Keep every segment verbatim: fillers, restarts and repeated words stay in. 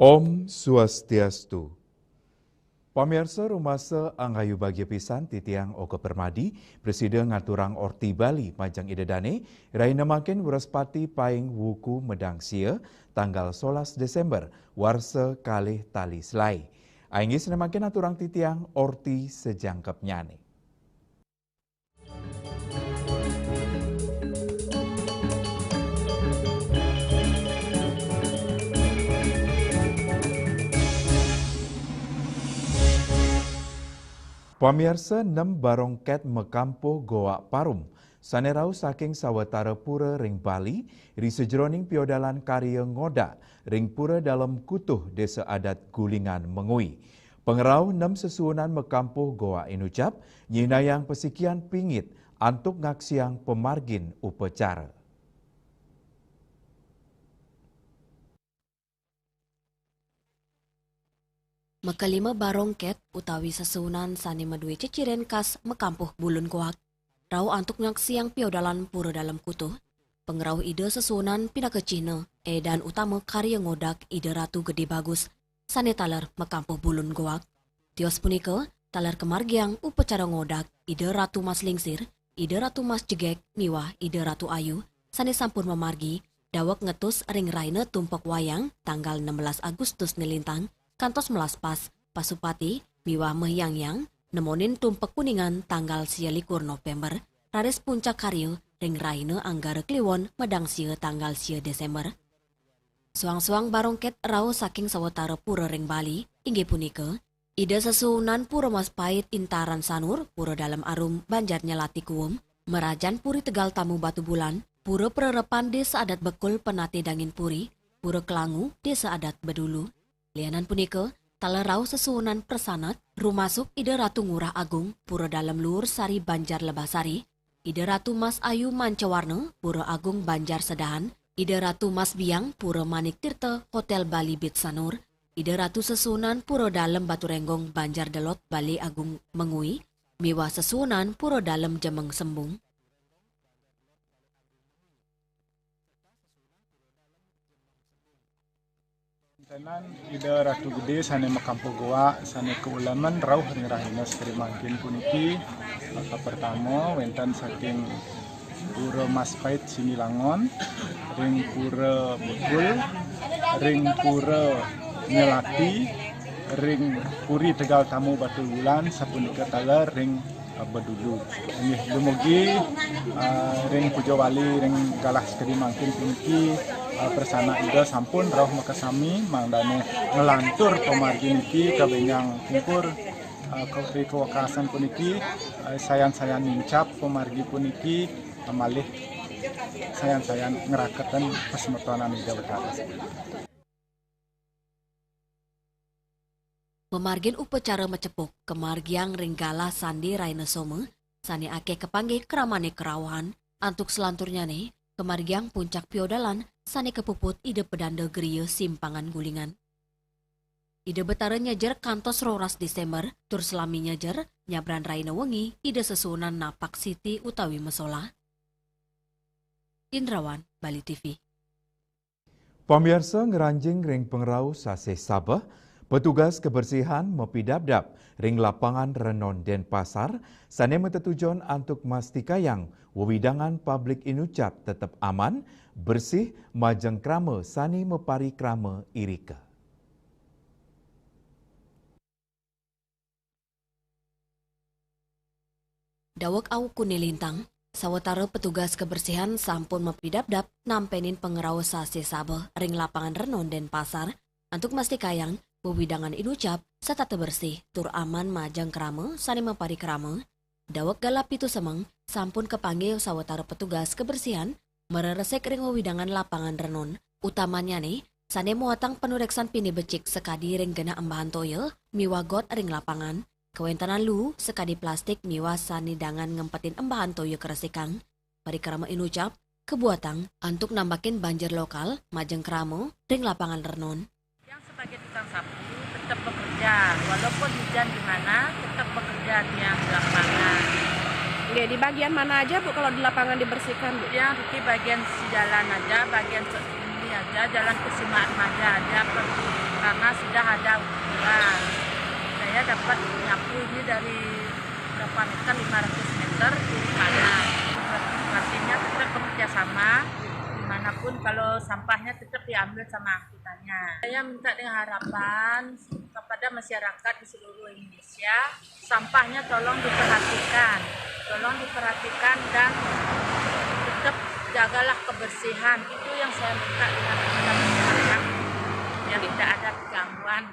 Om Swastiastu. Pamiarsa, rumasa angayu bagia pisan titiang Oka Permadi, prasida ngaturang orti Bali majeng Ida Dane, rahina mangkin Wrespati paing wuku medang sia, tanggal solas Desember, warsa kalih tali selae. Inggih, sane mangkin aturang titiang orti sajangkepnyane. Pamiarsa, nem barong ket makampuh goak parum, sane rauh saking sawatara pura ring Bali, ri sajeroning piodalan karya ngodak ring Pura Dalem Kutuh, Desa Adat Gulingan, Mengwi. Pangrauh nem sesuunan makampuh goak inucap, nyinayang pasikian pingit antuk ngaksiang pamargin upacara. Makalima barong ket utawi sesuunan sane madue ceciren khas makampuh bulun goak, rauh antuk ngaksiang piodalan Pura Dalem Kutuh, pangrauh Ida sesuunan pinaka cihna edan utama karya ngodak Ida Ratu Gede Bagus sane taler makampuh bulun goak. Tios punika taler kamargiang upacara ngodak Ida Ratu Mas Lingsir, Ida Ratu Mas Jegek miwah Ida Ratu Ayu sane sampun mamargi daweg ngetus ring rahina Tumpek Wayang tanggal enam belas Agustus nilintang kantos melaspas Pasupati miwah Mehyang Hyang nemonin Tumpek Kuningan tanggal sia likur November, raris puncak karya ring rahina Anggara Kliwon medang sia tanggal sia Desember. Suang-suang barong ket rauh saking sawatara pura ring Bali, inggih punika, Ida sesuunan Pura Mas Pait Intaran Sanur, Pura Dalem Arum Banjar Nyelati Kuwum, Merajan Puri Tegal Tamu Batubulan, Pura Prerepan Desa Adat Bekul Penate Dangin Puri, Pura Kelangu Desa Adat Bedulu. Lianan punika, taler rauh sesuunan prasanat, rumasuk Ida Ratu Ngurah Agung, Pura Dalem Luhur Sari Banjar Lebah Sari, Ida Ratu Mas Ayu Mancawarna, Pura Agung Banjar Sedahan, Ida Ratu Mas Biang, Pura Manik Tirta, Hotel Bali Beach Sanur, Ida Ratu sesuunan Pura Dalem Batu Renggong, Banjar Delot, Bale Agung Mengwi, miwah sesuunan Pura Dalem Jemeng Sembung. Tenan Ida Ratu Gede sane makampuh goak, sane kauleman rauh ring rahina sakadi mangkin puniki. Kapertama, wenten saking Pura Mas Pait Sinilangon, ring Pura Bekul, ring Pura Nyelati, ring Puri Tegal Tamu Batubulan, sapunika taler ring, eh, Bedulu. Inggih, dumugi, eh, ring puja wali, ring galah sakadi mangkin puniki, eh, prasanak Ida sampun rauh makasami, mangdane nglantur pamargi niki kabenjang pungkur, eh, ka-, ri kawekasan puniki, eh, sayan-sayan nincap pamargi puniki, eh, malih sayan-sayan ngraketang pasemetonan Ida Betara. Mamargin upacara macepuk kamargiang ring galah sande rahina Soma, sane akeh kapanggih kramane karauhan, antuk salanturnyane kamargiang puncak piodalan sane kapuput Ida Pedanda Griya Simpangan Gulingan. Ida Betara nyejer kantos roras Desember, tur salami nyejer nyabran rahina wengi Ida sesuunan napak siti utawi masolah. Indrawan, Bali T V. Pamiarsa, ngranjing ring pangrauh sasih Sabeh, petugas kebersihan mapidabdab ring Lapangan Renon Denpasar, sane matetujon antuk mastikayang wewidangan publik inucap tetep aman, bersih, majeng krama sane maparikrama irika. Daweg awukune lintang, sawatara petugas kebersihan sampun mapidabdab nampenin pangrauh sasih Sabeh ring Lapangan Renon Denpasar, antuk mastikayang wewidangan inucap setata bersih tur aman majeng krama sane maparikrama. Daweg galah pitu semeng sampun kapanggih sawatara petugas kebersihan mareresik ring wewidangan Lapangan Renon, utamanyane sane muatang panureksan pinih becik sakadi ring genah ambahan toya miwah got ring lapangan, Kawéntenan luu, sekadi plastik miwah sanidangan ngempetin embahan toya karesikang, parikrama inucap, kabuatang antuk nambakin banjir lokal majeng krama ring lapangan renon. Yang sebagai tukang sapu tetap bekerja, walaupun hujan gimana, tetap bekerja tiang di lapangan. Oke, di bagian mana aja, Bu, kalau di lapangan dibersihkan, Bu? Yang di bagian si jalan aja, bagian se-, ini aja, jalan Kusuma Atmaja aja, per-, karena sudah ada ukuran. Saya dapat nyapu ini dari berapa meter, lima ratus meter kiri kanan. Artinya tetap bekerja sama, dimanapun kalau sampahnya tetap diambil sama angkutannya. Saya minta dengan harapan kepada masyarakat di seluruh Indonesia, sampahnya tolong diperhatikan, tolong diperhatikan dan tetap jagalah kebersihan. Itu yang saya minta dengan kepada masyarakat, biar tidak ada kegangguan.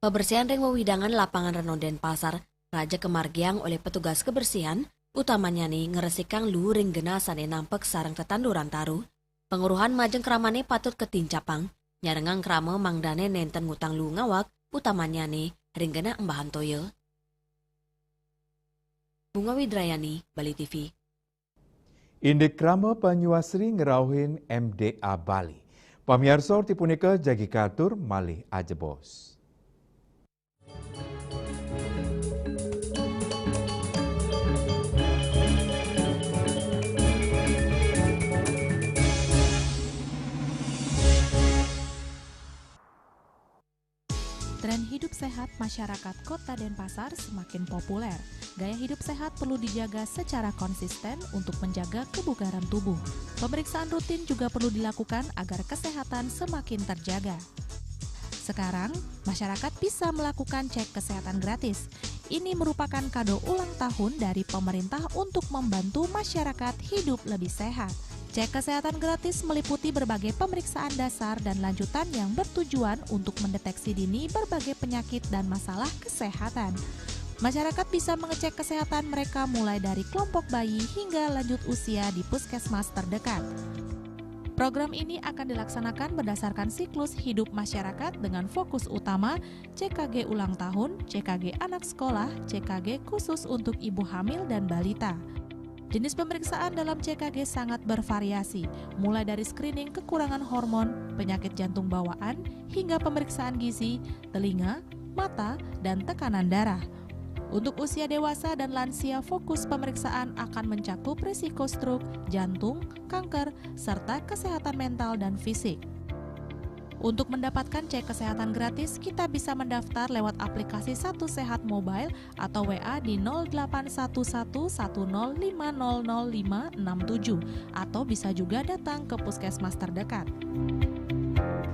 Pabersihan ring wewidangan lapangan renon Denpasar raja kamargiang olih petugas kebersihan, utamanyane ngresikang luu ring genah sane nampek sareng tetanduran taruh. Panguruhan majeng kramane patut katincapang, nyarengang krama mangdane nenten ngutang luu ngawak, utamanyane ring genah embahan toya. Bunga Widrayani, Bali T V. Indik krama panyuasri ngrauhin M D A Bali. Pamiarsa, orti punika jagi katur malih ajebos. Tren hidup sehat masyarakat Kota Denpasar semakin populer. Gaya hidup sehat perlu dijaga secara konsisten untuk menjaga kebugaran tubuh. Pemeriksaan rutin juga perlu dilakukan agar kesehatan semakin terjaga. Sekarang, masyarakat bisa melakukan cek kesehatan gratis. Ini merupakan kado ulang tahun dari pemerintah untuk membantu masyarakat hidup lebih sehat. Cek kesehatan gratis meliputi berbagai pemeriksaan dasar dan lanjutan yang bertujuan untuk mendeteksi dini berbagai penyakit dan masalah kesehatan. Masyarakat bisa mengecek kesehatan mereka mulai dari kelompok bayi hingga lanjut usia di puskesmas terdekat. Program ini akan dilaksanakan berdasarkan siklus hidup masyarakat dengan fokus utama C K G ulang tahun, C K G anak sekolah, C K G khusus untuk ibu hamil dan balita. Jenis pemeriksaan dalam C K G sangat bervariasi, mulai dari screening kekurangan hormon, penyakit jantung bawaan, hingga pemeriksaan gizi, telinga, mata, dan tekanan darah. Untuk usia dewasa dan lansia, fokus pemeriksaan akan mencakup risiko stroke, jantung, kanker, serta kesehatan mental dan fisik. Untuk mendapatkan cek kesehatan gratis, kita bisa mendaftar lewat aplikasi Satu Sehat Mobile atau W A di nol delapan satu satu satu nol lima nol nol lima enam tujuh, atau bisa juga datang ke puskesmas terdekat.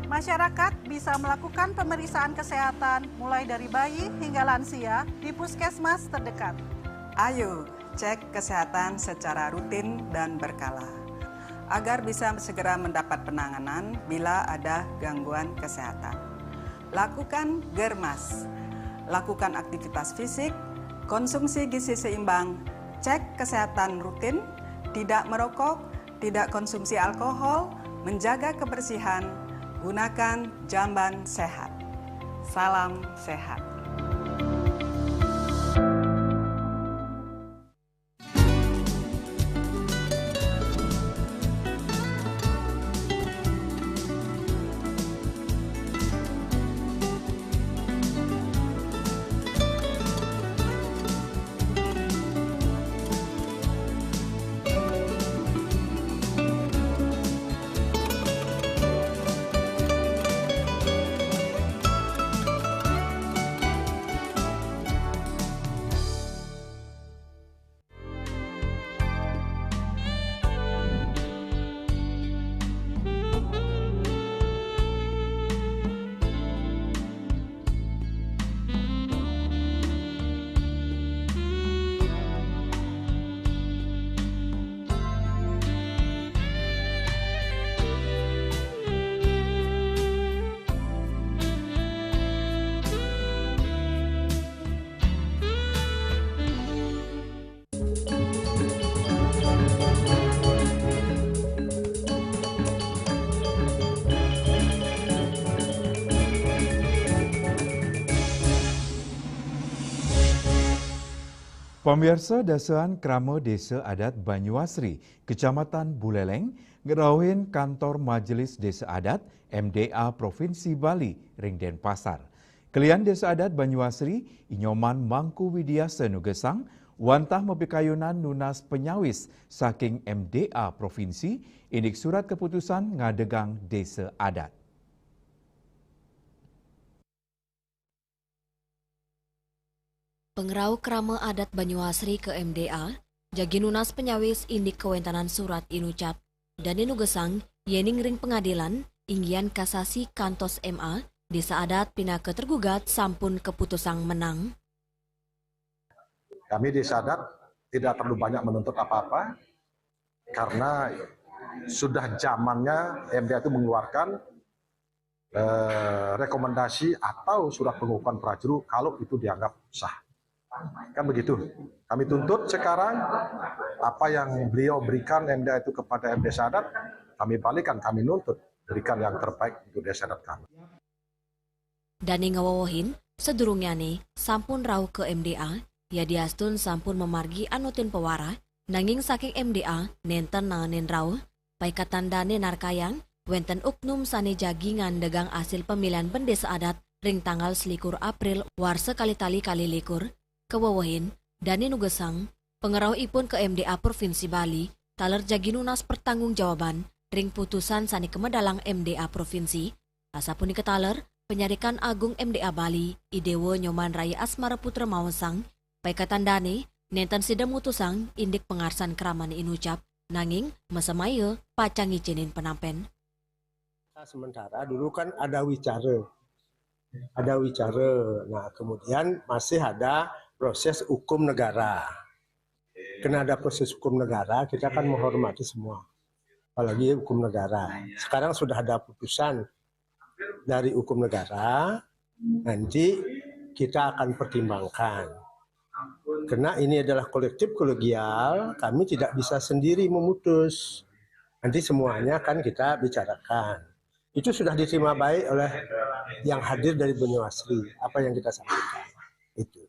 Masyarakat bisa melakukan pemeriksaan kesehatan mulai dari bayi hingga lansia di puskesmas terdekat. Ayo, cek kesehatan secara rutin dan berkala, agar bisa segera mendapat penanganan bila ada gangguan kesehatan. Lakukan germas, lakukan aktivitas fisik, konsumsi gizi seimbang, cek kesehatan rutin, tidak merokok, tidak konsumsi alkohol, menjaga kebersihan, gunakan jamban sehat. Salam sehat. Pamiarsa, dasahan krama Desa Adat Banyuasri, Kecamatan Buleleng, ngrauhin Kantor Majelis Desa Adat M D A Provinsi Bali ring Denpasar. Kelian Desa Adat Banyuasri, I Nyoman Mangku Widiasa nugesang, wantah mapikayunan nunas panyawis saking M D A Provinsi, indik surat keputusan ngadegang Desa Adat. Pangrauh Krama Adat Banyuasri ka M D A, jagi nunas panyawis indik kawéntenan surat inucap, dané nugesang yéning ring pangadilan, inggian kasasi kantos M A, Desa Adat pinaka tergugat sampun kaputusang menang. Kami Desa Adat tidak terlalu banyak menuntut apa-apa, karena sudah zamannya M D A itu mengeluarkan eh, rekomendasi atau surat pengukuhan prajuru kalau itu dianggap sah. Kan begitu. Kami tuntut sekarang apa yang beliau berikan M D A itu kepada M D Desa Adat, kami balikan, kami nuntut berikan yang terbaik untuk Desa Adat kami. Dané ngawewehin, sadurungnyané sampun rauh ka M D A, yadiastun sampun mamargi anutin pawarah, nanging saking M D A nénten naenin rauh, paiketan dané narkayang, wénten uknum sané jagi ngandegang asil pamilihan bendésa adat ring tanggal selikur April warsa kalih tali kalih likur, kawewehin, dané nugesang, pangrauhipun ka M D A Provinsi Bali, taler jagi nunas pertanggungjawaban ring putusan sané kamedalang M D A Provinsi, asapunika taler, Panyarikan Agung M D A Bali, I Déwa Nyoman Rai Asmara Putra maosang, paiketan dané, nénten sida mutusang indik pangarsan kramané inucap, nanging masemaya pacang ngicénin penampén. Sementara dulu kan ada wicara. Ada wicara. Nah, kemudian masih ada proses hukum negara. Karena ada proses hukum negara, kita akan menghormati semua. Apalagi hukum negara. Sekarang sudah ada putusan dari hukum negara, nanti kita akan pertimbangkan. Karena ini adalah kolektif kolegial, kami tidak bisa sendiri memutus. Nanti semuanya akan kita bicarakan. Itu sudah diterima baik oleh yang hadir dari Banyuasri, apa yang kita sampaikan. Itu.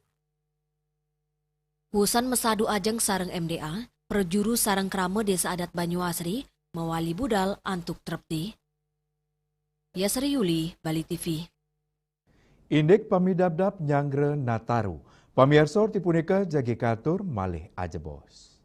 Wusan masadu ajeng sareng M D A, prajuru sareng krama Desa Adat Banyuasri mawali budal antuk trepti. Yasri Yuli, Bali T V. Indik pamidabdab nyanggra Nataru. Pamiarsa, orti punika jagi katur malih ajebos.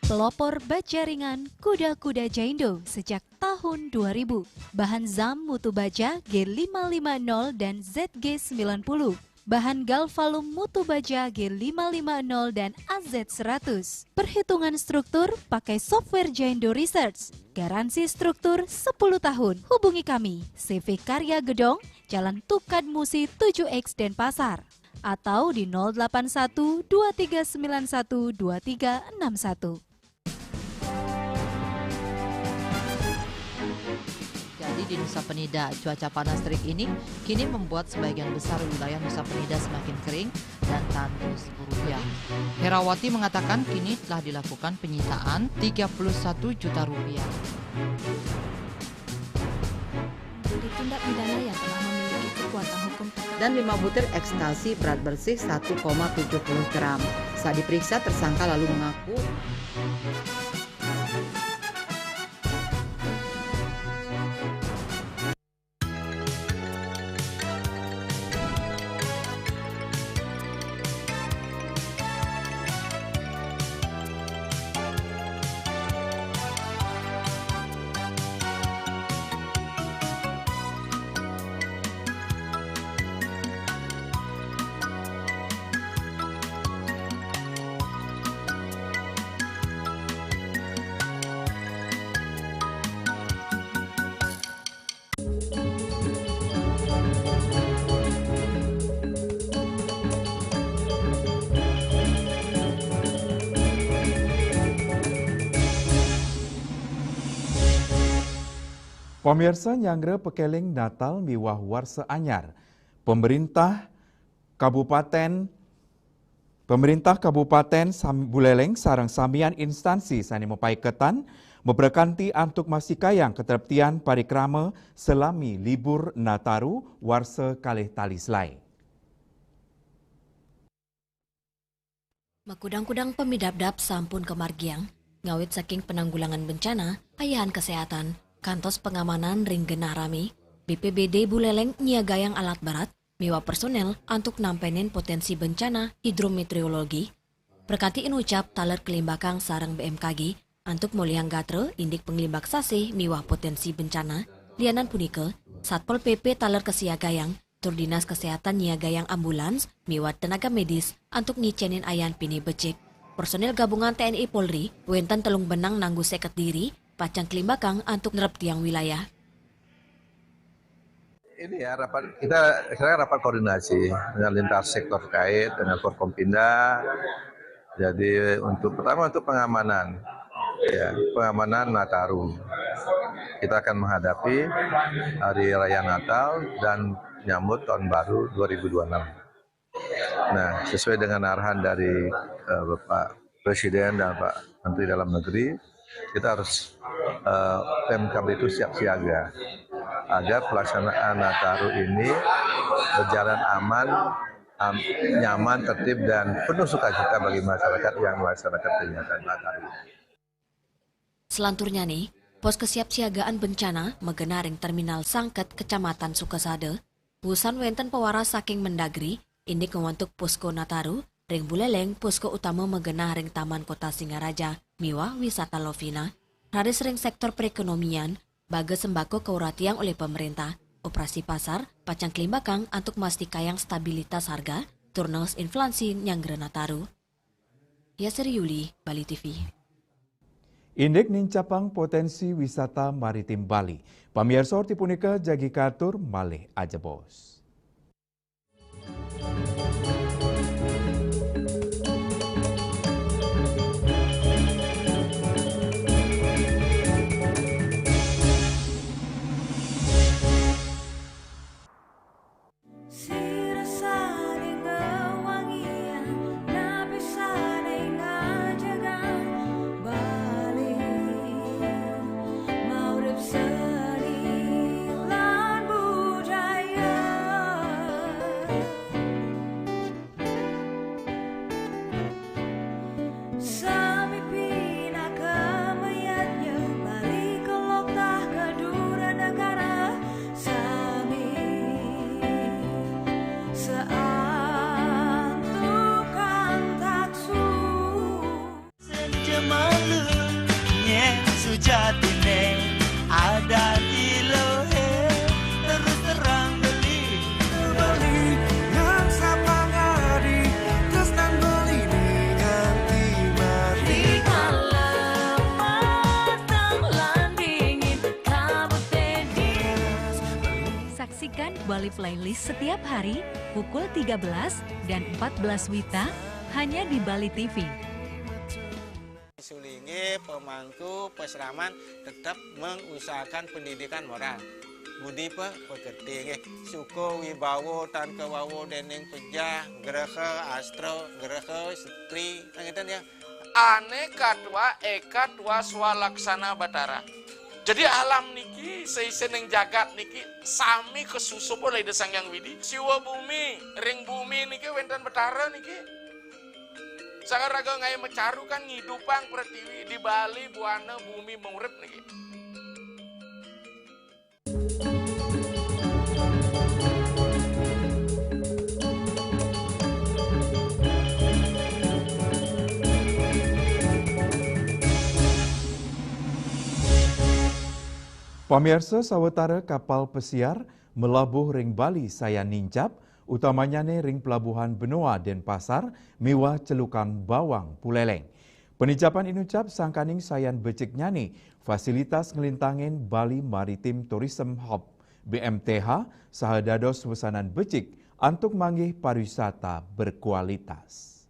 Pelopor baja ringan Kuda-Kuda Jaindo sejak tahun dua ribu. Bahan zam mutu baja G lima lima nol dan Z G sembilan puluh. Bahan galvalum mutu baja G lima lima nol dan A Z seratus. Perhitungan struktur pakai software Jaindo Research. Garansi struktur sepuluh tahun. Hubungi kami, C V Karya Gedong, Jalan Tukad Musi tujuh X Denpasar. Atau di nol delapan satu dua tiga sembilan satu dua tiga enam satu. Jadi di Nusa Penida, cuaca panas terik ini kini membuat sebagian besar wilayah Nusa Penida semakin kering dan tandus guruyang. Herawati mengatakan kini telah dilakukan penyitaan tiga puluh satu juta rupiah. Dari tindak pidana yang telah memiliki kekuatan hukum tetap. Dan lima butir ekstasi berat bersih satu koma tujuh puluh gram. Saat diperiksa, tersangka lalu mengaku. Pamirsa, nyanggra pakeling Natal miwah Warsa Anyar, pemerintah Kabupaten Pemerintah Kabupaten Sam-, Buleleng sareng samian instansi sane mapaiketan mabrekanti antuk mastikayang katreptian parikrama salami libur Nataru warsa kalih tali selae. Makudang-kudang pamidabdab sampun kamargiang, ngawit saking penanggulangan bencana, ayahan kesehatan, kantos pengamanan ring genah rame, B P B D Buleleng nyiagayang alat berat miwah personel antuk nampenin potensi bencana hidrometeorologi, berkati inucap taler kalimbakang sareng B M K G antuk molihang gatra indik panglimbak sasih miwah potensi bencana. Lianan punika, Satpol P P taler kasiagayang tur Dinas Kesehatan nyiagayang ambulans miwah tenaga medis antuk ngicenin ayahan pinih becik. Personel gabungan T N I Polri wenten telung benang nanggu seket diri, pacang kalimbakang antuk nereptiang wilayah. Ini ya, rapat kita sekarang rapat koordinasi dengan lintas sektor terkait, dengan Forkompinda. Jadi untuk pertama untuk pengamanan, ya, pengamanan Nataru. Kita akan menghadapi Hari Raya Natal dan nyambut Tahun Baru dua ribu dua enam. Nah, sesuai dengan arahan dari, eh, Bapak Presiden dan Pak Menteri Dalam Negeri, kita harus, eh, Pemkab itu siap siaga agar pelaksanaan Nataru ini berjalan aman, am-, nyaman, tertib, dan penuh sukacita bagi masyarakat yang melaksanakan kegiatan Nataru. Selanturnya nih, pos kesiapsiagaan bencana magenah ring Terminal Sangket, Kecamatan Sukasada, wusan wenten pawaras saking Mendagri, indik ngwentuk Posko Nataru ring Buleleng, posko utama magenah ring Taman Kota Singaraja miwah Wisata Lovina, raris ring sektor perekonomian, baga sembako kauratiang olih pemerintah, operasi pasar, pacang kalimbakang antuk mastikayang stabilitas harga, tur neus inflasi nyanggra Nataru. Yasri Yuli, Bali T V. Indik nincapang potensi wisata maritim Bali. Pamiarsa, orti punika jagi katur malih ajebos. Sira saling ngewangian, napi saling ngajegang Bali, maurip seni lan budaya. Sami pinaka mayadnya, Bali kelok tah ka dura negara, sami saantukan taksu. Senja malu, nyén sujatine ada di lohe, terus terang beli. Bali nang sapangadi, tresnan Bali ni nganti mati. Rikala matang lan dingin, kabut teddy. Saksikan Bali Playlist setiap hari pukul tiga belas dan empat belas wita hanya di Bali T V. Sulinggih, pemangku, peseraman tetap mengusahakan pendidikan moral. Budi pe-, pekerti, nggih. Suka wibawa tan kawawa dening pejah, graha, astra, graha, setri, nah, ngeten ya. Ane katwa eka twa swalaksana Batara. Jadi alam niki, seisening jagat niki sami kasusup oleh Ida Sang Hyang Widi. Siwa bumi, ring bumi niki wenten Batara niki. Sang raga ngae macaru kan ngidupang pretiwi, di Bali buana bumi maurip niki. Pamiarsa, sawatara kapal pesiar malabuh ring Bali sayan nincap, utamanyane ring Pelabuhan Benoa Denpasar miwah Celukan Bawang Buleleng. Panincapan inucap sangkaning sayan beciknyane fasilitas nglintangin Bali Maritime Tourism Hub, B M T H, saha dados wesanan becik antuk manggih pariwisata berkualitas.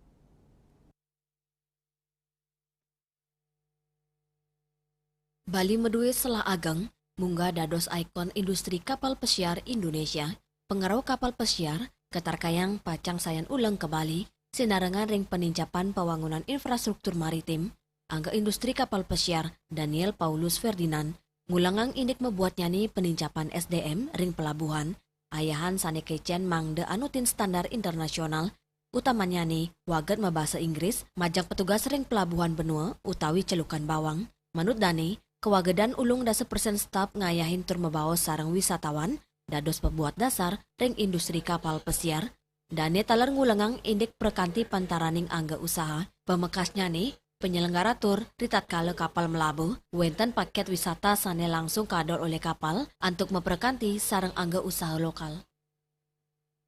Bali madue selah ageng, munggah dados ikon industri kapal pesiar Indonesia. Pangrauh kapal pesiar katarkayang pacang sayan uleng ka Bali, sinarengan ring panincapan pawangunan infrastruktur maritim, angga industri kapal pesiar Daniel Paulus Ferdinand ngulangang indik mabuatnyane panincapan S D M ring pelabuhan, ayahan sane kecen mangda anutin standar internasional, utamanyane waget mabasa Inggris, majeng petugas ring pelabuhan benua utawi celukan bawang. Manut dane, kawagedan ulung dasa persen staf ngayahin tur mabaos sareng wisatawan, dados pabuat dasar ring industri kapal pesiar. Dane taler ngulengang indik prakanti pantaraning angga usaha, pamekasnyane, penyelenggara tur, ritatkala kapal melabuh, wenten paket wisata sane langsung kadol olih kapal antuk maprakanti sareng angga usaha lokal.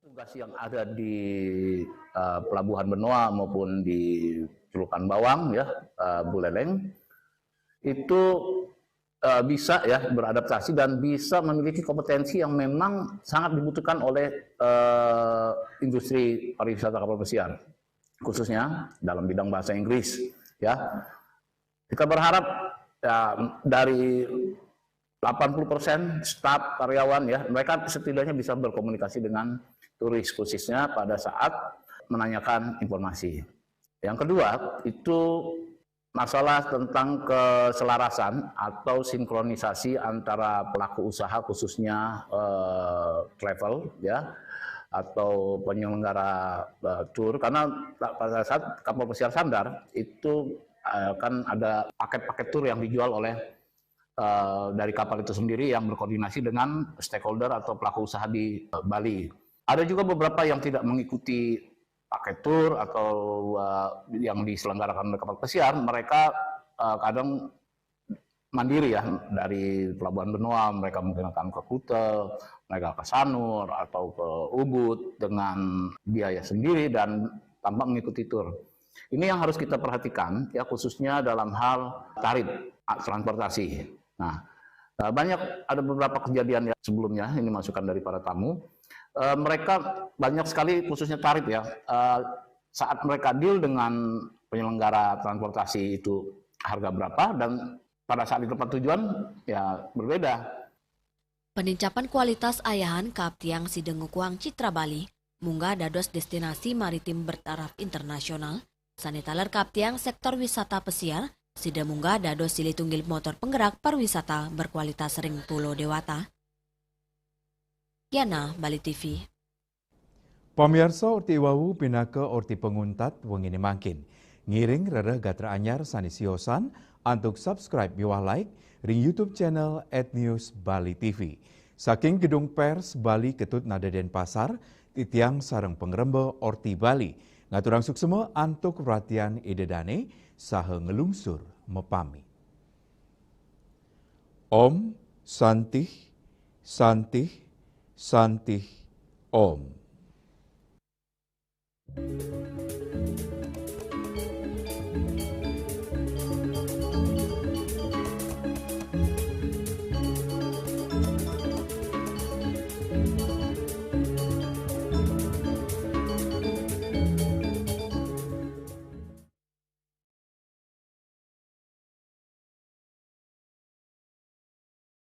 Tugas yang ada di uh, Pelabuhan Benoa maupun di Celukan Bawang, ya, uh, Buleleng, itu uh, bisa, ya, beradaptasi dan bisa memiliki kompetensi yang memang sangat dibutuhkan oleh uh, industri pariwisata kapal pesiar, khususnya dalam bidang bahasa Inggris, ya. Kita berharap, ya, dari delapan puluh persen staf karyawan, ya, mereka setidaknya bisa berkomunikasi dengan turis, khususnya pada saat menanyakan informasi. Yang kedua, itu masalah tentang keselarasan atau sinkronisasi antara pelaku usaha, khususnya eh, travel, ya, atau penyelenggara eh, tour, karena pada saat kapal pesiar sandar itu eh, kan ada paket-paket tour yang dijual oleh eh, dari kapal itu sendiri yang berkoordinasi dengan stakeholder atau pelaku usaha di eh, Bali. Ada juga beberapa yang tidak mengikuti paket tour atau uh, yang diselenggarakan oleh kapal pesiar, mereka uh, kadang mandiri, ya, dari Pelabuhan Benoa, mereka mungkin akan ke Kuta, mereka ke Sanur atau ke Ubud dengan biaya sendiri dan tanpa mengikuti tour. Ini yang harus kita perhatikan, ya, khususnya dalam hal tarif transportasi. Nah, eh, banyak, ada beberapa kejadian, ya, sebelumnya, ini masukan dari para tamu. Eh, mereka banyak sekali, khususnya tarif, ya, eh, saat mereka deal dengan penyelenggara transportasi itu harga berapa dan pada saat di tempat tujuan, ya, berbeda. Panincapan kualitas ayahan kaaptiang sida ngukuhang citra Bali munggah dados destinasi maritim bertaraf internasional, sane taler kaaptiang sektor wisata pesiar, sida munggah dados silih tunggil motor penggerak pariwisata berkualitas ring Pulo Dewata. Yana, Bali T V. Pamiarsa, orti wau pinaka orti panguntat wengine mangkin. Ngiring rereh gatra anyar sane siosan antuk subscribe miwah like ring YouTube channel at News Bali T V. Saking Gedung Pers Bali Ketut Nada Denpasar, titiang sareng pangremba Orti Bali ngaturang suksma antuk perhatian Ida Dane saha nglungsur mapamit. Om Santih, Santih, Santih, Om.